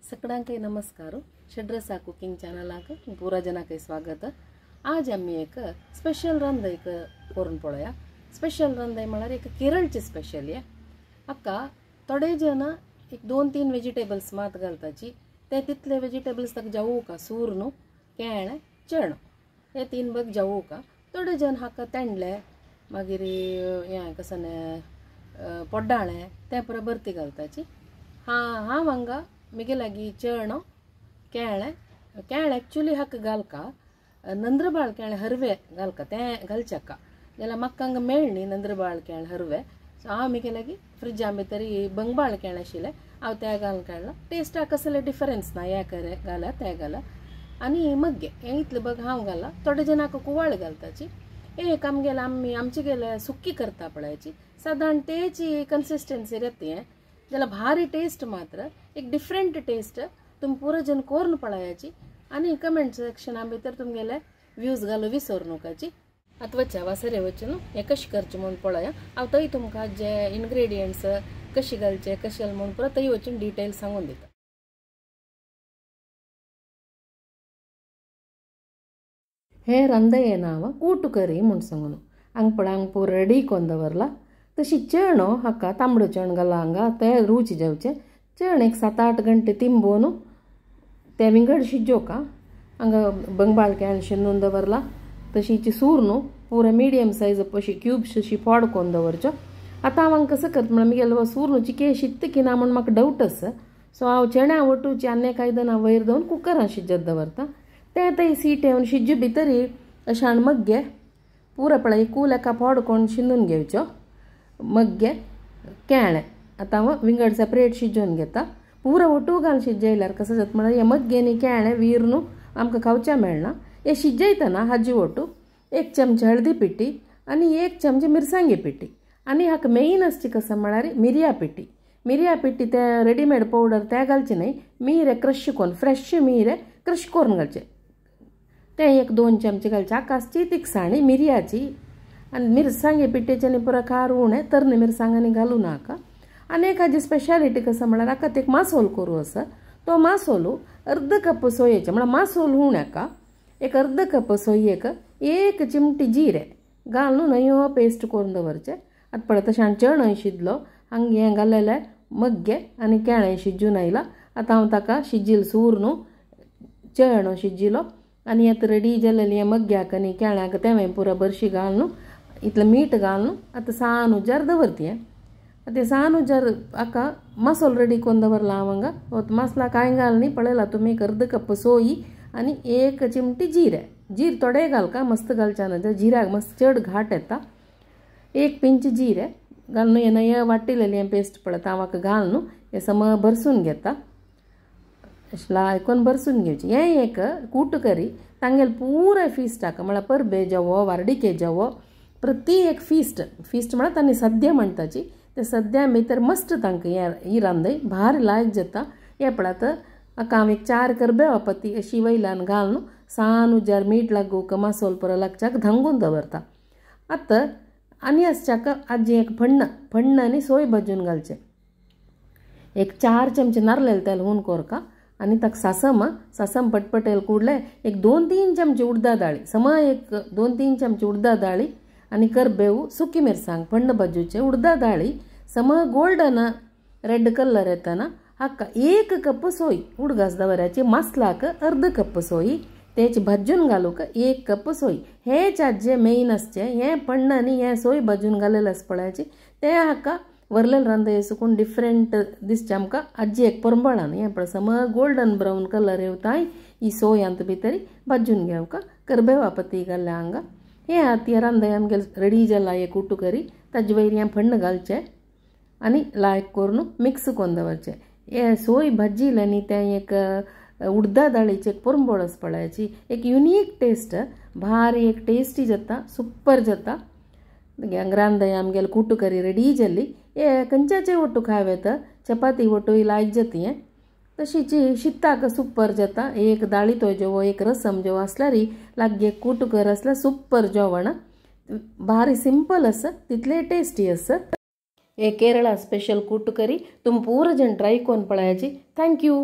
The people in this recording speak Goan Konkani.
सगळ्यांक नमस्कार। षड्रसा कुकिंग चॅनलाक पुरा जनाक स्वागत। आज आमी एक स्पेशल रांदय करून पळोवया। स्पेशल रांदय म्हळ्यार एक केरळची स्पेशल हे। हाका थोडे जण एक 2-3 वेजिटेबल्स मात घालताची, ते तितले वेजिटेबल्स ताका जावूका सूर न्हू केळें चेणो हे 3 बग जावूका। थोडे जण हाका तेंडले मागीर हें कसलें पोड्डाळें तें पुरो भरती घालताची। हां हांव हांगा मिगे लागीं चेणो केळें केळें एक्चुली हाका घालका नंद्रबाळ केळें हरवे घालका तें घालच्याका जाल्यार म्हाका हांगा मेळ्ळी नंद्रबाळ केळें हरवे। सो हांव मिगे लागीं फ्रिजा भितर बंगबाळ केळें आशिल्लें हांव तें घालून काडलां। टेस्टाक कसले डिफरन्स ना, हे करे घाला तें घाला आनी मग्गे हें इतलें बग हांव घाला। थोडे जण हाका कुवाळ घालताची। एक आमगेले आमी आमचे गेले सुकी करता पळयाची सादारण तेची कन्सिस्टन्सी येता हें जाल्यार भारी टेस्ट मात्र एक डिफरंट टेस्ट तुमी पुरो जण करून पळयाची आनी कमेंट सेक्शना भितर तुमगेले व्यूज घालू विसरू नकाची। आतां वचया वासरे वचून हें कशें करचें म्हूण पळया। हांव थंय तुमकां जे इनग्रेडियंट्स कशे घालचे कशे म्हूण पुरो थंय वचून डिटेल सांगून दिता। हे रांदये नांव कूटुकरी म्हूण सांगून हांगा पळय हांगा पुरो रेडी करून दवरला। तशी चेणो हाका तांबडो चेण घाला हांगा ते रूच जावचें। चेण एक 7-8 घंटे तिंबोवन ते विंगड शिजोवका। हांगा बंगबाळ केळें शिनून दवरला। तशीची सूर न्हू पुरो मिडियम सायज अशी क्यूब्स अशी फोड करून दवरच्यो। आतां हांव हांगा कसो करता म्हळ्यार मिगेलो सूर न्हू चिके शिजता की ना म्हूण म्हाका डावट आसा। सो हांव चेण्या वटूची आनी एक आयदनां वयर दवरून कुकरान शिजत दवरता। तें थंय सीट येवन शिज्जू भितर अशें हाण मग्गे पुरो पळय कूल एका फोड करून शिनून घेवच्यो। मग्गे केळें आतां हांव विंगड सेपरेट शिजोवन घेता। पुरो वटू घालून शिजयल्यार कसो जाता म्हळ्यार हें मग्गे आनी केळें वीर न्हू आमकां खावच्या मेळना। हें शिजयतना हाजी वटू 1 चमचे हळदी पिठी आनी 1 चमचे मिरसांगे पिठी आनी हाका मेन आसची कसो म्हळ्यार मिरया पिठी। मिरया पिठी ते रेडीमेड पावडर ते घालचे न्हय, मिरें क्रश करून फ्रेश मिरें क्रश करून घालचें तें 1-2 चमचे घालचें। हाका आसची तिखसाणी मिरयाची आनी मिरसांगे पिठेचें आनी पुरो खार उणें तरणे मिरसांगांनी घालूं नाका। आनी एक हाजी स्पेशालिटी कसो म्हळ्यार हाका एक मासोल करूं आसा। तो मासोल अर्द कप सोयेचें म्हळ्यार मासोल उणें हाका एक अर्द कप सोयेक 1 चिमटी जिरें घालून नयो पेस्ट करून दवरचें। आतां पळय तशें हांवें चणय शिजलो हांगा हें घालेलें मग्गे आनी केळें शिजून आयलां। आतां हांव ताका शिजील सूर न्हू चेणो शिजिलो आनी आतां रेडी जालेलें हें मग्ग्याक आनी केळ्याक तें पुरो बरशी घालून इतलें मीठ घालून आतां सान उजार दवरती। आतां सान उजार हाका मसालो रेडी करून दवरला हांव हांगा। मसाला कांय घाल न्ही पळयला तुमी एक अर्द कप सोयी आनी 1 चिमटी जिरें। जीर थोडे घालका मस्त घालच्या ना जिऱ्याक मस्त चड घाट येता। 1 पिंच जिरें घालून हें नये वाटिलेलें हें पेस्ट पळयता हांव हाका घालून हें सम भरसून घेता। अशें लायकून भरसून घेवचें। हें एक कूटुकरी तांगेले पुराय फिस्टाक म्हळ्यार परबे जावो वार्डिके जावो प्रति एक फिस्ट फिस्ट म्हळ्यार तांणी सद्या म्हणटाची ते सद्या भितर मस्त तांकां हें ही रांदय भारी लायक जाता। हें पळयात हाका हांव एक 4 करबेवा पत्ती अशी वयल्यान घालून सान उजार मीठ लागूंक मसालो पुरो लागच्याक धांगून दवरता। आतां आनी आसच्याक आजी एक फण्ण फण्ण आनी सोय भाजून घालचें। एक 4 चमचे नारलेलें तेल हून कोरका आनी ताका सासम सासम पटपटेल कुडले एक 2-3 चमचे उडदा दाळी सम एक 2-3 चमचे उडदा दाळी आनी करबेव सुकी मिरसांग फण्ण भाजूचे उडदा दाळी सम गोल्डन रेड कलर येतना हाका 1 कप सोय उडगास दवराची मसलाक अर्द कप सोय तेची भाजून घालूंक 1 कप सोय। हें आजे मेन आसचें हें पण्ण आनी हें सोय भाजून घालेलें आसा पळयाची तें हाका वरलेलें रांदय सुकून डिफरंट दिसचें आमकां आजी एक परंबळान हें पळय सम गोल्डन ब्रावन कलर येवताय ही सोय आंत भितर भाजून घेवका करबेवा पत्ती घाल्ल्या हांगा। हें आतां रांदय आमगेलें रेडी जाला हें कुटुकरी ताजे वयर हें फण्ण घालचें आनी लायक करून मिक्स करून दवरचें। हें सोय भाजिल्लें आनी तें एक उडदा दाळीची एक परंबळ आसा पळयाची एक युनीक टेस्ट भारी एक टेस्टी जाता सुपर जाता। रांदय आमगेलें कुटुकरी रेडी जाली। हे खंयच्याचे वटू खावं येता चपाती वटूय लायक जाता हें। तशीच शिताक सुपर जाता एक दाळीतो जेवो एक रसम जेवो आसल्यार लागीं एक कुटुकर आसल्यार सुपर जेवण भारी सिंपल आसा तितलें टेस्टी आसा। हे केरळा स्पेशल कुटुकरी तुमी पुरो जण ट्राय करून पळयाची। Thank you.